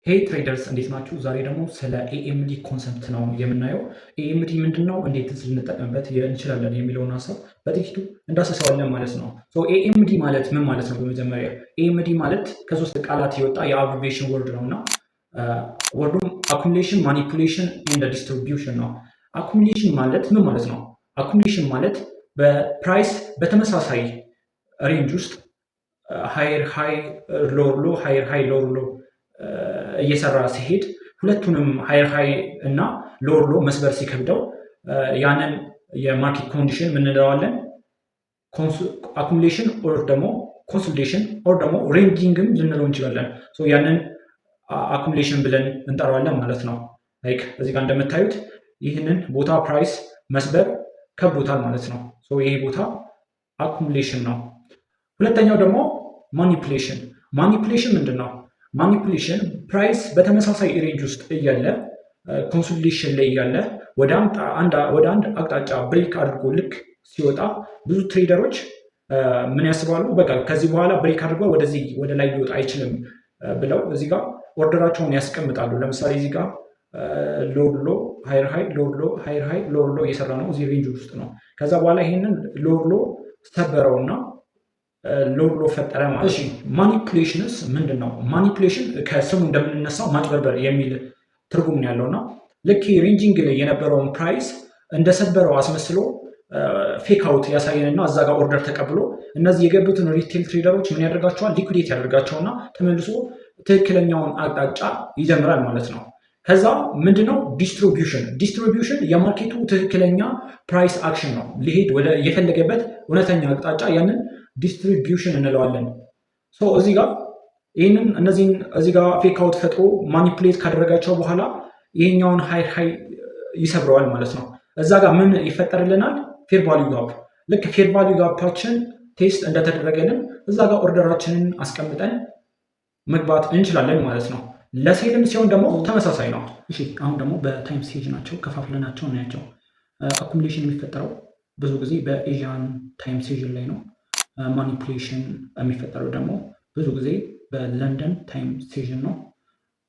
Hey traders፣ እንዴት ናችሁ? ዛሬ ደግሞ ስለ AMD concept ነው የምናየው። AMD ምንድን ነው፣ እንዴትስ ልንጠቀምበት እንችላለን የሚለውን ሀሳብ በጥቂቱ እንዳስሰዋለን ማለት ነው። AMD ማለት ምን ማለት ነው? በመጀመሪያ AMD ማለት ከሶስት ቃላት የወጣ የ abbreviation word ነው እና word ኡም accumulation፣ manipulation and distribution ነው። Accumulation ማለት ምን ማለት ነው? Accumulation ማለት በ price በተመሳሳይ range ውስጥ higher high lower low፣ higher high lower low እየሰራ ሲሄድ፣ ሁለቱንም higher high እና lower low መስበር ሲከብደው ያንን የ market condition ምን እንለዋለን? Accumulation or ደግሞ consolidation or ደግሞ ranging ም ልንለው እንችላለን። ያንን accumulation ብለን እንጠራዋለን ማለት ነው። Like እዚህ ጋር እንደምታዩት ይህንን ቦታ price መስበር ከብዶታል ማለት ነው። ይሄ ቦታ accumulation ነው። ሁለተኛው ደግሞ manipulation። Manipulation ምንድን ነው? Manipulation price በተመሳሳይ range ውስጥ እያለ፣ consolidation ላይ እያለ ወደ አንድ አቅጣጫ break አድርጎ ልክ ሲወጣ ብዙ trader ኦች ምን ያስባሉ? በቃ ከዚህ በኋላ break አድርጎ ወደዚህ ወደ ላይ ሊወጣ አይችልም ብለው እዚህ ጋር order ኣቸውን ያስቀምጣሉ። ለምሳሌ እዚህ ጋር lower low፣ higher high፣ lower low፣ higher high፣ lower low እየሰራ ነው። እዚህ range ውስጥ ነው። ከዛ በኋላ ይሄንን lower low ሰበረውና lower low ፈጠረ ማለት። እሺ፣ manipulation ስ ምንድን ነው? Manipulation ከስሙ እንደምንነሳው ማጭበርበር የሚል ትርጉም ነው ያለው እና ልክ ranging ላይ የነበረውን price እንደሰበረው አስመስሎ fake out ያሳየንና እዛ ጋር order ተቀብሎ እነዚህ የገቡትን retail trader ኦች ምን ያደርጋቸዋል? Liquidate ያደርጋቸውና ተመልሶ ትክክለኛውን አቅጣጫ ይጀምራል ማለት ነው። ከዛ ምንድነው distribution? Distribution የ market ኡ ትክክለኛ price action ነው። ሊሄድ ወደ የፈለገበት እውነተኛ አቅጣጫ ያንን distribution እንለዋለን። እዚህ ጋር ይህንን እነዚህን እዚህ ጋር fake out ፈጥሮ manipulate ካደረጋቸው በኋላ ይሄኛውን higher high ይሰብረዋል ማለት ነው። እዛ ጋር ምን ይፈጠርልናል? Fair value gap። ልክ fair value gap ኣችን test እንደተደረገልን እዛ ጋር order ኣችንን አስቀምጠን መግባት እንችላለን ማለት ነው። ለ sell ም ሲሆን ደግሞ ተመሳሳይ ነው። እሺ፣ አሁን ደግሞ በ time session ኣቸው ከፋፍለናቸው እናያቸው። Accumulation የሚፈጠረው ብዙ ጊዜ በ Asian time session ላይ ነው። Manipulation የሚፈጠረው ደግሞ ብዙ ጊዜ በለንደን time session ነው።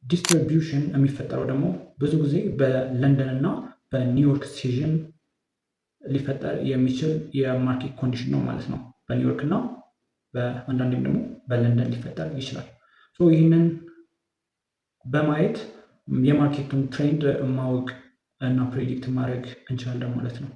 Distribution የሚፈጠረው ደግሞ ብዙ ጊዜ በለንደን እና በኒውዮርክ session ሊፈጠር የሚችል የ market condition ነው ማለት ነው። በኒውዮርክ እና በአንዳንዴም ደግሞ በለንደን ሊፈጠር ይችላል። ይህንን በማየት የ market ኡን trend ማወቅ እና predict ማድረግ እንችላለን ማለት ነው።